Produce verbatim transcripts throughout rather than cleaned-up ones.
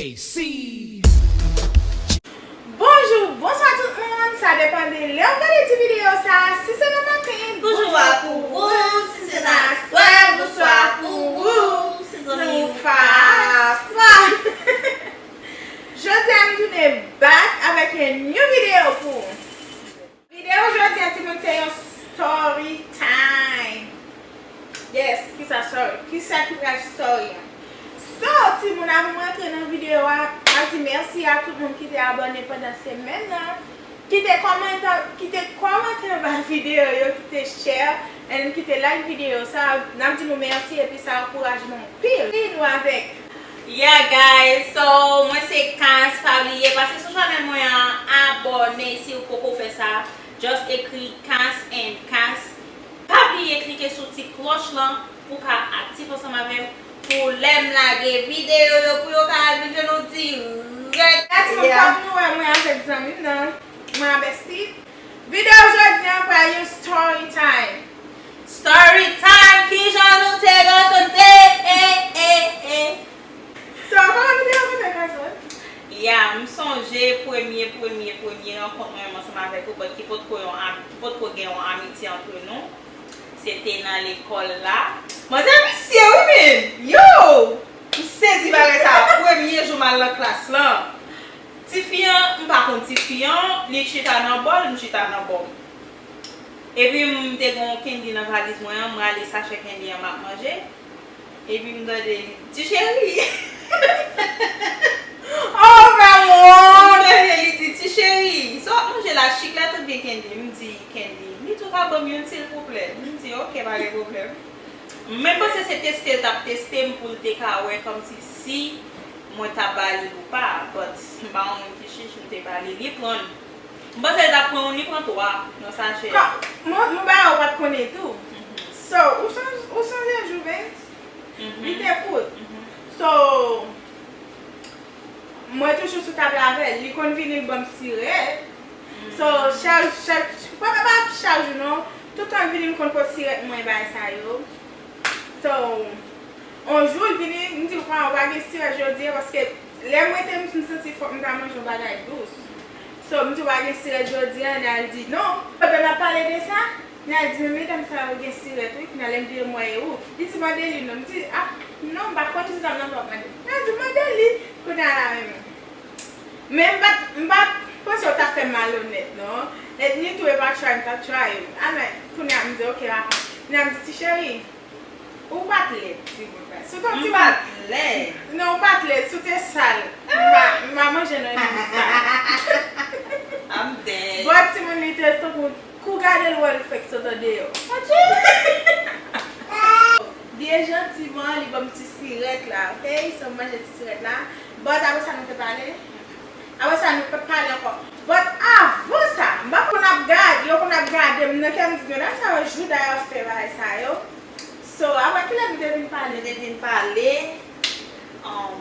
A C. Bonjou, bonswa tout moun, sa depann de lè w gade ti videyo sa, si se nan maten, bonjou a pou ou, si se nan aswè, bonswa pou ou, se zanmi ou Fafa. Jodi a m tounen back avèk yon new video pou ou. Videyo jodi a, timoun, se yon story time. Yes, kisa story? Kisa ki pral story an? So, timoun, avan mwen antre nan videyo a, m ap di mèsi a tout moun ki te abòne pandan semèn nan, ki te kòmante, ki te kòmante anba videyo yo, ki te share, and ki te like videyo sa. N ap di nou mèsi, epi sa ankouraje nou anpil. Vini nou avèk Yeah guys, so mwen se Kans, pa bliye pase sou chanèl mwen an, abòne si w poko fè sa, just ekri Kans and Kans. Pa bliye klike sou ti klòch lan pou w ka aktif ansanm avè m, pou lè m lage videyo yo, pou yo ka al vin jwenn nou dirèk. Gade timoun, kòm nou wè mwen avèk zanmi m nan, mwen a Bestie. Videyo jodi an pral yon story time. Story time, kijan nou te rankontre? Eh, eh, eh. So, kòman nou te rankontre, Kazòl? Ya, m sonje premye, premye, premye rankont mwen menm ansanm avèk ou, but ki potko yon am-, ki potko gen yon amitye antre nou. Se te nan lekòl la. Manzè visye, wi, men! Yo! M sezi bagay sa. Premye jou m al nan klas lan. Tifi an, m pa konn tifi an, li chita nan bò l, m chita nan bò m. Epi m te gen yon kendi nan valiz mwen an, m rale sachè kendi an, m ap manje. Epi m tande li, "Ti cheri." Oh, m pa wont! M tande li di, "Ti cheri, sa w ap manje la, chik la oubyen kendi?" M di, "Kendi." Li di, "Ou ka ban m youn silvouplè?" M di, "Ok, pa gen pwoblèm." M menm panse se teste l t ap teste m pou l te ka wè kòmsi si mwen t ap ba li l ou pa, but m pa yon moun ki chich, m te ba li, li pran l. M panse l t ap pran youn, li pran twa nan sachè a. Kò, mwen, mwen ba yo pa t konnen tou. Mhm. So, ou chonj-, ou sonje Jouvens? Mhm. Li te kout. Mhm. So, mwen toujou sou tab la avè l. Li konn vini, l ban m sirèt. So, chak, chak, pa, pa, pa chak jou non. Tout tan l vini, m konn pot sirèt mwen, bagay sa yo. So, yon jou, l vini, m di l, "Kòman, ou pa gen sirèt jodi a?" Paske lè m rete, m, m santi fòk m ta manje yon bagay dous. So, m di, "Ou pa gen sirèt jodi a?" Nèl di, "Non." Pandan n ap pale de sa, Nèl di, "Men medam sa yo gen sirèt, wi." Kounye a, lè m vire, m wè e ou. Li di, "Mande li non." M di, "Ah, non, m pa konn." M di, "Sa m nan pa mande." Nèl di, "Mande li." Kounye a la menm. Men m pa t, m pa t panse w ta fè malonèt, non. E ni tou e pa try, m ta try. A, men, kounye a, m di, "Ok, papa." Kounye a, m di, "Ti cheri, ou pa t lèd, ti bout la. Si w te yon ti bout." M pa t lèd. Non, ou pa t lèd. Si w te sal, m pa, m pa manje nan yon sal. I'm dead. But timoun, li te tankou Kou gade l wè l fèk sot andeyò. Adje! Byen jantiman, li ban m ti sirèt la, ok? So, m manje ti sirèt la. But apre sa, nou te pale? Apre sa, nou pa t pale ankò. But avan sa, m pa konn ap gade, yo konn ap gade m nan kè m di, "Medam sa yo, jouda y ap fè bagay sa yo." So, apre kilè nou te vin pale? Nou te vin pale, um,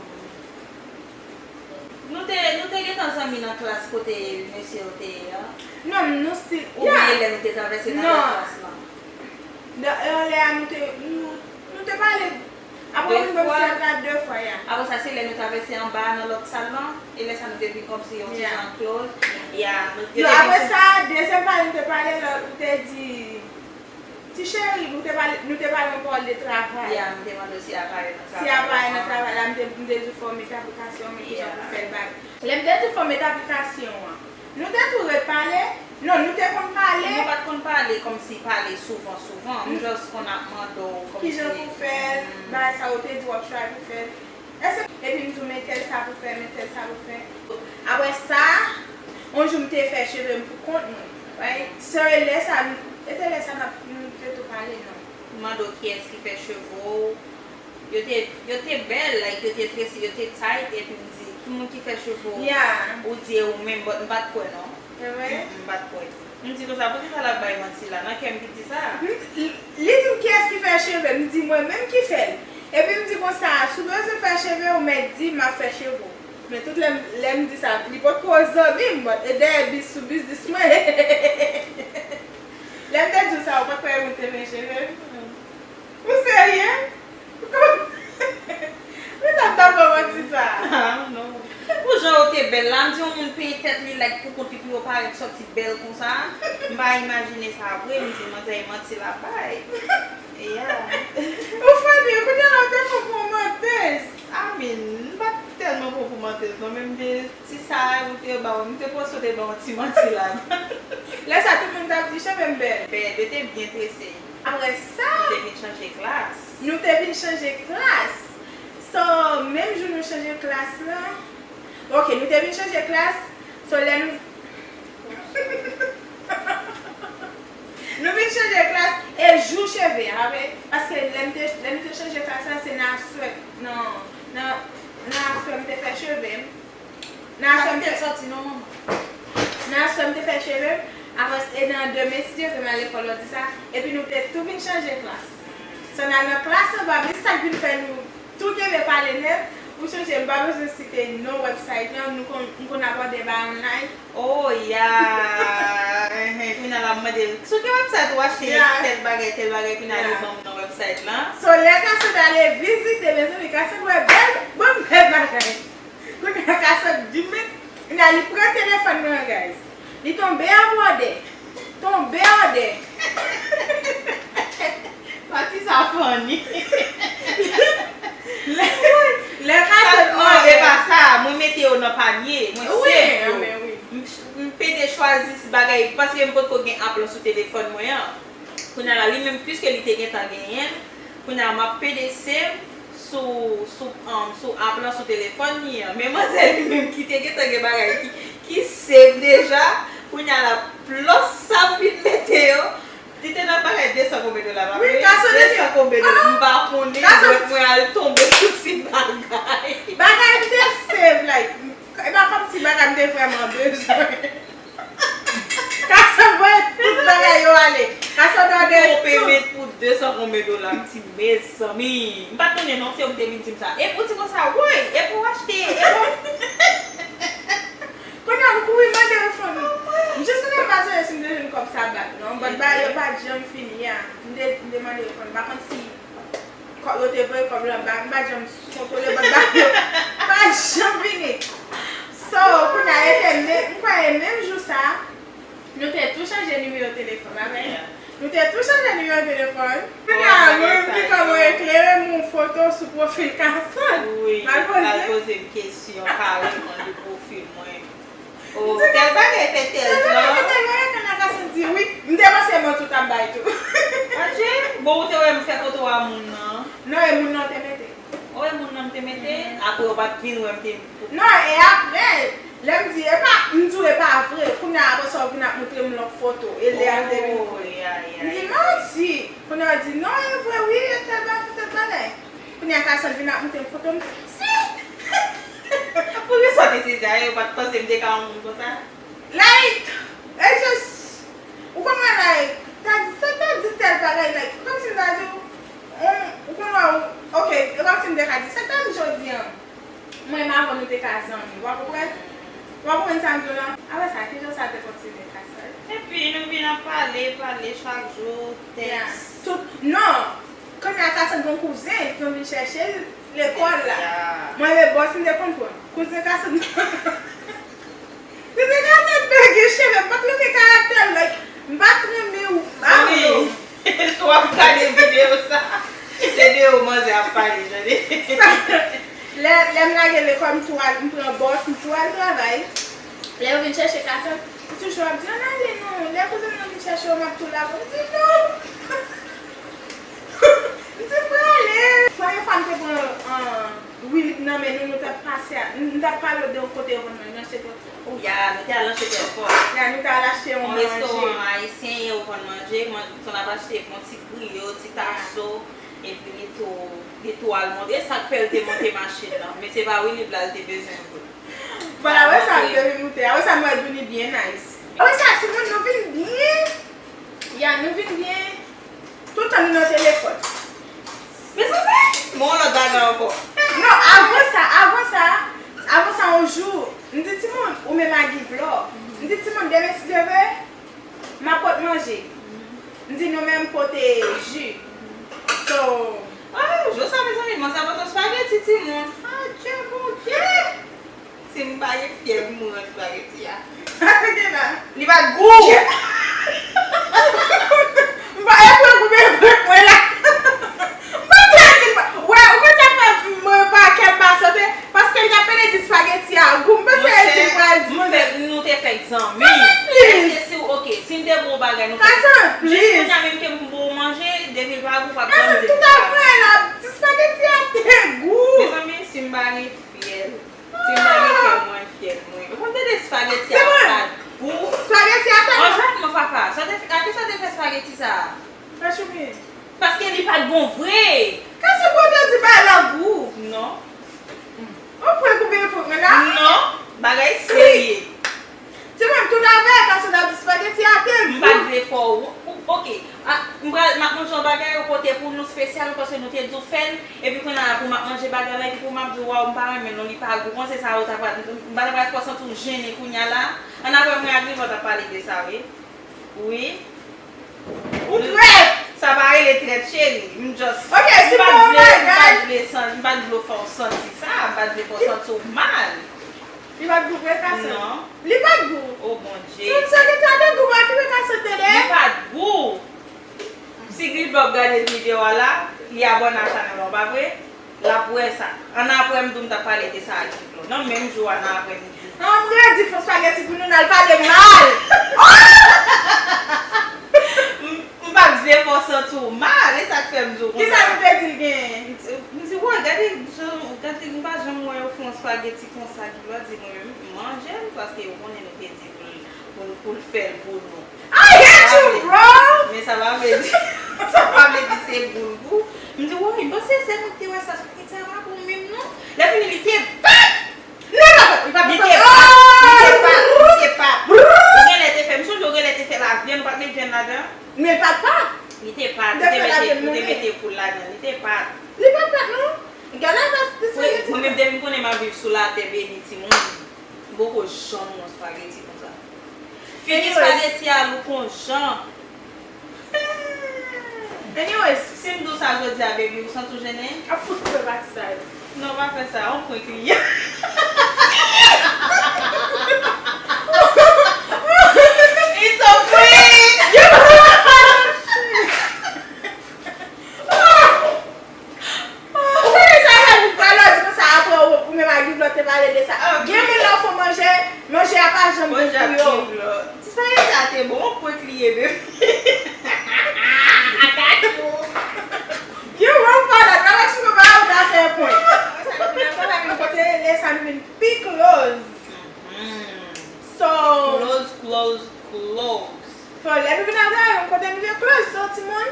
Nou te, nou te gentan zanmi nan klas kote mesye yo te ye a? Non, nou still, yeah. Oubyen lè nou te travèse nan lòt klas lan? Non. Nan, e, lè a nou te, nou, nou te pale. Apre ou vin ban m sèl la de fwa, yeah. Apre sa, se lè nou travèse anba nan lòt sal lan, e lè sa nou te vin kòmsi yon ti jan close. Yeah, nou, yo te vin sou. Non, apre sa, dezyèm pale nou te pale, lè ou te di, Ti cheri, nou te pale, nou te pale yon pawòl de travay. Ya, m te mande w si a pare nan travay la. Si a pare nan travay la, m te, m te di w fò w met aplikasyon, men kijan pou fè l bagay. Lè m te di w fò w met aplikasyon an, nou te tou ret pale? Non, nou te konn pale. Nou pa t konn pale kòmsi pale souvan, souvan. M just konn ap mande w kòmsi kijan pou fè l, bagay sa yo te di w ap try pou fè l. Èske, epi m di w, "Men tèl sa pou fè, men tèl sa pou fè." Apre sa, yon jou m te fè cheve m pou kont mwen. Right? Se lè sa, e te lè sa n ap, nou te tou pale, non? M mande w kiyès ki fè cheve w. Yo te, yo te bèl, like, yo te trese, yo te tight, epi m di, "Ki moun ki fè cheve w?" Yeah. Ou di, "E ou menm," but m pa t kwè, non. Se vre? Mm, m pa t kwè. M di konsa, "Poukisa l ap bay manti la?" Nan kè m ki di sa. M, li, li di m, "Kiyès ki fè cheve m?" M di, "Mwen menm ki fè l." Epi m di konsa, "Si w bezwen fè cheve w, mèt di m, m ap fè cheve w." Men tout lè m, lè m di sa, li potko zanmi m, but e dèyè bis sou biznis mwen. Lè m te di w sa, ou pa t kwè m te fè cheve m? Ou serye? Poukisa m t ap fè manti sa? Ah, non. Yon moun peye tèt li like pou kont li pou yo parèt sòti bèl konsa. M pa imajine sa vre, m di manzè e manti l ap bay. Yeah. Ou funny, kounye a la ou te pran pou yon mantèz. I mean, m pa t tèlman pran pou mantèz non, men m te, ti sa ou te ba m, m te panse w te ba yon ti manti ladan. Lè sa tout moun t ap di cheve m bèl. Bèl, yo te byen trese. Apre sa, nou te vin chanje klas. Nou te vin chanje klas. So, menm jou nou chanje klas la, ok, nou te vin chanje klas, so lè nou Nou vin chanje klas e jou cheve a, paske lè m te lè nou te chanje klas la se nan aswè nan nan nan aswè m te fè cheve m. Nan aswè m te sòti non manman. Nan aswè m te fè cheve m, apre e nan demen si Dye vle m al lekòl òdi sa, epi nou te tou vin chanje klas. So n al nan klas anba, men sa k vin fè nou tou kenbe pale nèt, ou sonje m pa bezwen site non website lan, nou konn m konn ap òdè bagay online. Oh yeah! Enhen, kounye a l ap mande l, sou ki website ou achte tèl bagay, tèl bagay, kounye a li ban m non website lan. So lè Cassandre ale vizite, mezanmi, Cassandre wè bèl, bon bèl bagay. Kounye a Cassandre di men, kounye a li pran telefòn mwen an, guys. Li tonbe ap òdè. Tonbe òdè. Pati sa funny. Lè Cassandre òdè. E pa sa, mwen mete yo nan panye, mwen save yo. M pede chwazi bagay, paske m potko gen app lan sou telefòn mwen an. Kounye a la, li menm, piske li te gentan genyen l, kounye a m ap pede save sou sou um, sou app lan sou telefòn li an. Men manzè li menm ki te gentan gen bagay ki ki save deja, kounye a la plus sa m vin mete yo. Li te nan bagay de san konbyen dola pa vre? De san konbyen dola, m pa konnen, brèf mwen al tonbe sou ti bagay. Bagay m te save like, e pa kòmsi bagay m te vrèman bezwen. Cassandre voye tout bagay yo ale. Cassandre òdè tout. Yon payment pou de san konbyen dola, m di mezanmi. M pa t konnen non, se ou ki te vin di m sa. E pou w di konsa, woy, e pou w achte, e pou w. Kounye a m kouri mande refund. M jis konnen m pa sonje si m te jwenn kòb sa back non. But bagay yo pa t janm fini, yeah. M te, m te mande refund. M pa konn si Kòb yo te voye kòb lan ba m, m pa t janm kontwole bann bagay yo. Pa t janm vini. So, kounye a, e te menm, m kwè e menm jou sa, nou te tou chanje nimewo telefòn, pa vre? Nou te tou chanje nimewo telefòn. Kounye a, mwen menm ki kòman eklere m yon foto sou pwofil Cassandre. Wi, al poze m kesyon kareman de pwofil mwen. Oh, tèl bagay fè tèl jan. Tèl bagay fè tèl bagay, kounye a Cassandre di wi. M te panse manti w t ap bay tou. Adje, bon, ou te wè m fè foto a moun nan. Non, e moun nan w te mete. Oh, e moun nan m te mete? Apre ou pa t vin wè m te. Non, e apre, lè m di, e pa, m di w e pa vre. Kounye a apre sa ou vin ap montre m lòt foto. E lè a m te vin kwè. M di manti. Kounye a w di non, e vre wi, e tèl bagay, tèl bagay. Kounye a Cassandre vin ap montre m foto m. Si! Poukisa w te sezi a? Yo pa t panse m te ka yon moun konsa? Like, e just, ou konn wè like, ta di, sa ta di tèl bagay, like, kòmsi m ta di w, ou, ou konn wè, ou, ok, e kòmsi m te ka di, sa ta di jodi a, mwen menm avè w nou te ka zanmi, w a konprann? W a konprann sa m di w lan? Apre sa, kijan sa te kontinye, Cassandre? Epi nou vin ap pale, pale chak jou, tèks. Tout, non! Kounye a Cassandre gen yon kouzen ki konn vin chèche l lekòl la. Mwen menm bòs m te konprann. Kouzen Cassandre. Kouzen Cassandre gen cheve, m pa t renmen karaktè l, like, m pa t renmen w. Mami, si w ap gade videyo sa, se de ou manzè ap pale, tande. Lè, lè m lage lekòl, m tou al, m pran bòs, m tou al travay. Lè yo vin chèche Cassandre, li toujou ap di, ann ale non, lè kouzen m nan vin chèche w, m ap tou la pou m di non. M di m prale. Premye fwa m te pran Wilip nan men nou, nou t ap pase a, m t ap pale w de yon kote yo konn manje nan Chete Fò. Ya, nou te al nan Chete Fò. Ya, nou te al achte yon manje. Yon restoran ayisyen, yo konn manje, konn ap achte yon ti griyo, ti takso, epi li tou, li tou al monte. E sa k fè l te monte machin nan. Men se pa Wilip la l te bezwen vre. Vwala, wè sa m te vin moute. Apre sa, m wè Douni byen nice. Apre sa, timoun, nou vin byen. Ya, nou vin byen. Tout tan nou nan telefòn. Mezanmi! Men yon lòt bagay ankò. Non, avan sa, avan sa, avan sa, yon jou, m di timoun, ou menm a Givlò. M di timoun, demen si Dye vle, m ap pot manje. M di nou menm pote ji. So. Ah, jou sa, mezanmi, manzè pote spaghetti, timoun. Adje, Bondye! Si m pa gen fyèl, m rann espageti a. Sa te gen la? Li pa t gou. M pa epwe goumen vre mwen la. M pa te di m pa. Wè, ou konn sa k fè mwen pa kè m pa sote? Paske l t ap pede di espageti a gou. M panse l di l pral di. Monchè, m fè, nou te fèk zanmi. Èske si w, oke, si m te ba w bagay, nou fèk. Jis kounye a menm ke m ba w manje, depi l pa gou, w p ap janm di m sa. Tout afè la, espageti a te gou. Mezanmi, si m pa gen fyèl. Si m pa gen kè mwen, fyèl mwen. Ou konn tande espageti a pa t gou? Espageti a tèlman. Anjak mwen fafa. Sa te, a ki sa te fè espageti sa a? Paske li pa t bon vre. Kase pou w te di bagay la gou. Non. Ou pran konbyen fòk mwen la? Non. Bagay serye. Ti mwen, tout afè, paske n ap di espageti a te gou. M pa t vle fè w, ou, oke. A, m pral, m ap manje yon bagay, ou pote pou nou espesyal, paske nou te di w fè l, epi kounye a la pou m ap manje bagay la, epi pou m ap di w, waw, m pa renmen l non, li pa gou, konsa sa yo ta pral, m pa ta pral fè w santi w jennen kounye a la. Annapre mwen ak Livò t ap pale de sa, wi. Wi. Ou trèt! Sa pa rele trèt, cheri. M just, m pa t vle, m pa t vle san-, m pa t vle w fè w santi sa, m pa t vle fè w santi w mal. Li pa t gou vre, Kason? Non. Li pa t gou. O Bondye. Ti moun sa ki te gou, pa ki vre Kason tande? Li pa t gou. Si Guy Vlog gade videyo a la, li abòne a chanèl la, pa vre? L ap wè sa. Annapre m di w m t ap pale de sa ak Guy Vlog. Nan menm jou a, nan aprèmidi. An, m redi fon espageti pou nou, n al pale mal. M, m pa t vle fè w santi w mal, e sa k fè m di w konsa. Kisa nou te di l genyen? M di, m di, woy, gade jan, gade, m pa janm wè yo fè yon espageti konsa, Guy Vlog di mwen, m manje l, paske yo konnen nou te di pou l, pou l, pou l fè l pou nou. I hate you, bro! Men sa pa vle di, sa pa vle di se gou l gou. M di, woy, m panse se sèl mwen ki te wè sa, espageti a pa bon menm non. Lè fini, li te pat! Li te pat, li te pat, li te pat. Ou genlè te fè, m sonje ou genlè te fè lavyann, ou pa t met vyann ladan? Men li pa t pat. Li te pat, ou te mete, ou te mete poul ladan, li te pat. Li pa t pat non. Gade la, pa t espageti. Mwen menm depi m konnen m ap viv sou latè beni, timoun, m poko janm wè yon espageti konsa. Figi espageti a lou kon jan. Anyways, si m di w sa jodi a, baby, ou santi w jennen? Ap fout koupe pati sa yo. Non, pa fè sa, on prank li ye. It's a prank! Ou konnen sa fè moun pale, ou di konsa, apre ou, ou menm ak Guy Vlog te pale de sa. Gen moun lè w fè manje, manje a pa janm bon pou yo. Ti sa ye sa te bon, on prank li ye, baby. I got you. You wrong for that. Relax, nou pa ou ta fè prank. Sa nou nan travay menm kote, lè sa nou vin pi close. So, close, close, close. So, lè nou vin nan travay menm kote, nou vin close. So, timoun,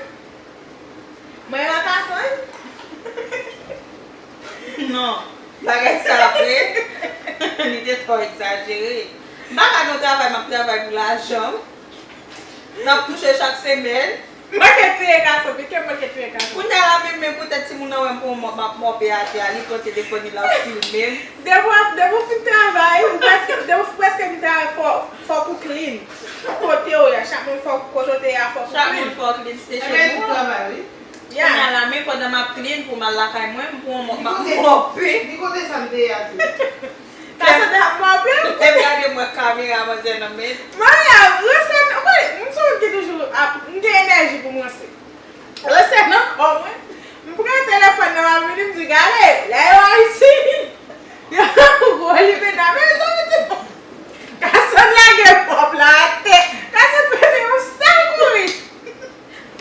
mwen la ka sonj. Non, bagay sa vre, li te twò egzajere. M pa ka nan travay, m ap travay pou lajan. M ap touche chak semèn. Manke touye gason, pikem manke touye gason. Kounye a la menm, men poutèt timoun nan wè m pran yon mòp, m ap mòpe atè a, li pran telefòn li, l ap filme m. Depi w ap, depi w fin travay, ou prèske, depi w prèske fin travay, fò, fòk ou clean. Tout kote w ye a, chak moun fòk, kote w te ye a, fòk ou clean. Chak moun fòk clean, se chez moi. Travay, wi. Kounye a la, men pandan m ap clean pou m al lakay mwen, m pran yon mòp, m ap mòpe. Li kote sa m te ye a tou. Kason te ap mòpe? Lè m gade mwen kamera manzè nan men. Mwen la, resèt, ou konnen, m se moun ki toujou ap, m gen enèji pou m ranse. Resèt nan kò mwen. M pran telefòn nan, m ap vini, m di, gade, lè yo Ayiti, yo gwo li medam, mezanmi, ti bon. Kason lage mòp la atè. Kason pete yon sèl kouri.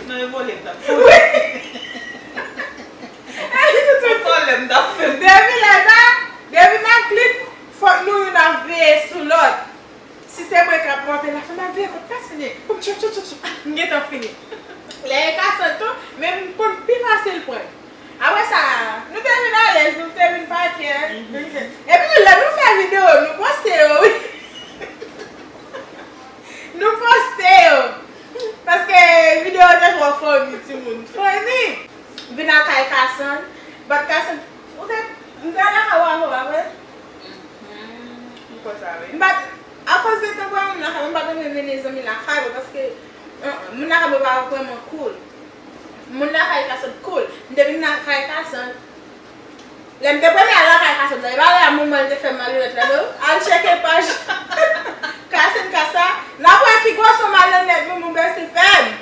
Non, e vole m t ap vole. Wi. E vole m t ap fè. Depi lè sa, depi n ap clean, fòk nou youn ap veye sou lòt. Si se mwen k ap mòpe, l ap fè m ap veye kot Kason ye. Pou m tchou, tchou, tchou, tchou. M gentan fini. Lè e Kason tou, men m konn pi fasil prank. Apre sa, nou te vin alèz, nou te vin pa kè. Epi tou, lè nou fè videyo, nou poste yo, wi. Nou poste yo. Paske videyo te twò funny, timoun. Funny! Vin lakay Kason. But Kason, ou te, m te al lakay ou avè w, pa vre? M kwè sa, wi. M pa t, akoz de tan pou moun lakay mwen, m pa t renmen mennen zanmi lakay mwen, paske, uh-uh, moun lakay mwen pa vrèman cool. Moun lakay Kason cool. M te vin lakay Kason, Lè m te premye al lakay Kasen nan, e pa lè a manman l te fè m malonèt la non. Al tcheke paj Kasen Kas la, n ap wè ki gwoso malonèt Moumou Bèsi fè m.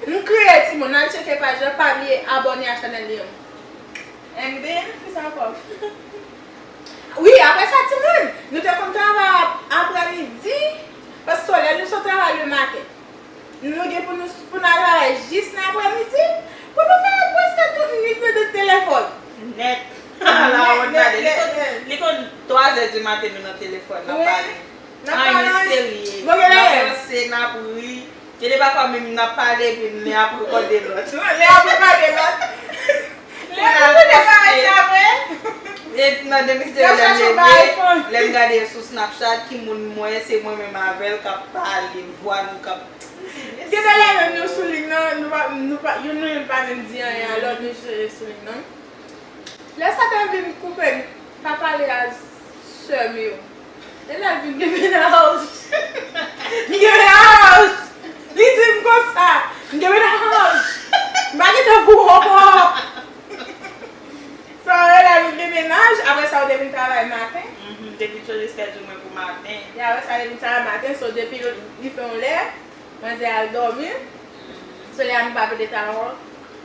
M kriye timoun, al tcheke paj la, pa bliye abòne a chanèl li an. And then, kisa ankò? Wi, apre sa, timoun, nou te konn travay ap- aprèmidi, paske lè nou sot travay lematen, nou gen pou nou pou n al travay jis nan aprèmidi, pou nou fè prèske tout nwit nou nan telefòn. Nèt. La wont gade. Li konn, li konn twa zè di maten nou nan telefòn, n ap pale. N ap pale anyen serye. N ap ranse, n ap ri. Gen de pafwa menm n ap pale epi n ap rekòde lòt. N ap rekòde lòt. Lè nou tounen parèt sa vre. E nan demisyon lè m leve, lè m gade sou Snapchat, ki moun mwen, se mwen menm avè l k ap pale, vwa nou k ap. Gen de lè menm nou sou liy nan, nou pa, nou pa, youn nan youn pa menm di anyen, alò nou jere sou liy nan. Lè Satan vin koupe m, pa pale a sè m yo. E lè l vin gen mennaj. M gen mennaj! Li di m konsa, m gen mennaj! M pa gen tan pou ou ankò! So, e lè l vin gen mennaj, apre sa, ou te vin travay maten? Mhm, depi chanje schedule mwen pou maten. Ya, apre sa, li vin travay maten, so, depi li fè yon lè, manzè al dòmi. Solèy a nou pa vle ta ankò.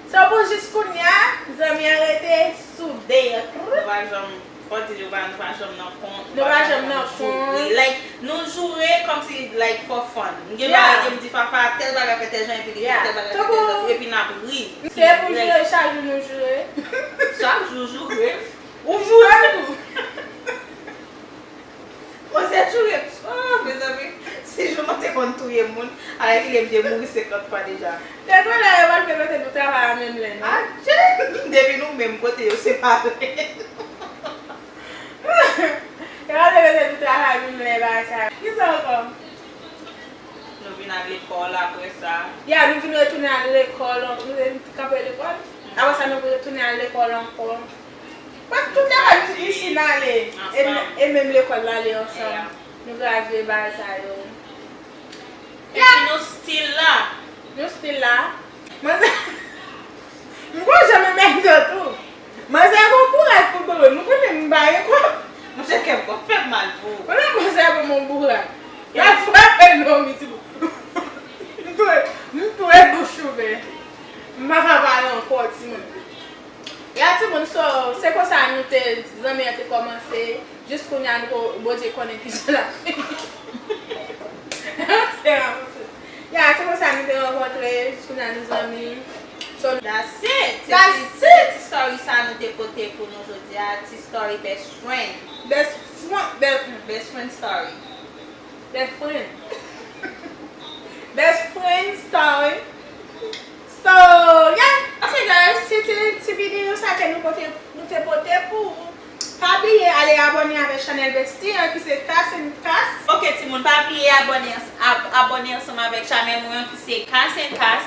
So pou jis kounye a, zanmi an rete sou dèyè. Nou pa janm, fò di nou pa, nou pa janm nan kont, nou pa janm nan kont. Like, nou joure kòmsi, like, for fun. M gen bagay ke m di Fafa, tèl bagay fè tèl jan, epi li fè tèl bagay fè tèl jan, epi n ap ri. Se pou joure, chak jou nou joure. Chak jou joure. Ou joure tou. Manzè joure m. Oh, mezanmi, si jou mwen te konn touye moun, alèkile m te mouri senkant fwa deja. Te konnen yo pa t vle mete nou travay a menm lè, non? Adje! Depi nou menm kote yo separe. Yo pa t vle mete nou travay menm lè, bagay sa. Kisa ankò? Nou vin al lekòl apre sa. Ya, nou vin retounen al lekòl ankò. Nou te kanpe lekòl. Apre sa, nou vin retounen al lekòl ankò. Prèske tout lekòl nou vin ale. E, e menm lekòl la ale ansanm. Nou gradye bagay sa yo. Epi nou still la. Nou still la. Manzè, m gon jan m enmède tou. Manzè gon bourad pou bobo. Nou konnen m pa gen kò. Monchè, kè m konn fè m mal pou ou. Konnen manzè ban m yon bourad. L ap frape non, mi ti bout. M tou, m tou e bouch ouvè. M pa ka pale ankò, timoun. Ya timoun, so, se konsa nou te, zanmi an te kòmanse, jis kounye a nou ko-, Bondye konnen kijan l ap fini. Se avanse. Ya, se konsa nou te rankontre, jis kounye a nou zanmi. So, that's it. Se ti, se ti story sa nou te pote pou nou jodi a, ti story best friend. Best friend, best, best friend story. Best friend. Best friend story. So, yeah. Ok, guys, se te ti videyo sa ke nou pote, nou te pote pou ou. Pa bliye ale abòne avèk chanèl Bestie an ki se Kas and Kas. Ok, timoun, pa bliye abòne ans-, ab-, abòne ansanm avèk chanèl mwen an ki se Kas and Kas.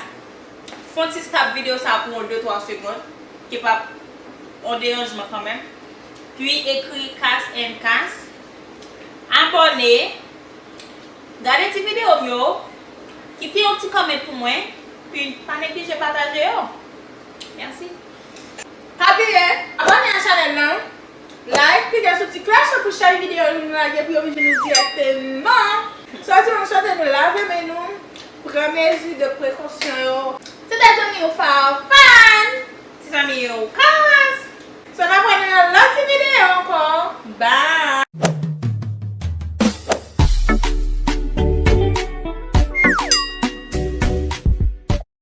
Fon ti stop videyo sa pou yon de twa segonn, ki p ap yon deranjman kanmenm. Pi ekri Kas and Kas. Abòne. Gade ti videyo m yo. Kite yon ti kòmant pou mwen. Pi pa neglije pataje yo. Mèsi. Pa bliye abòne a chanèl nan. Like, klike sou ti klòch lan pou chak videyo nou lage pou yo vin jwenn nou dirèkteman. So, timoun, m swete nou lave men nou, pran mezi de prekosyon yo. Se te zanmi w Fafan. Ti zanmi w Kas. So, n ap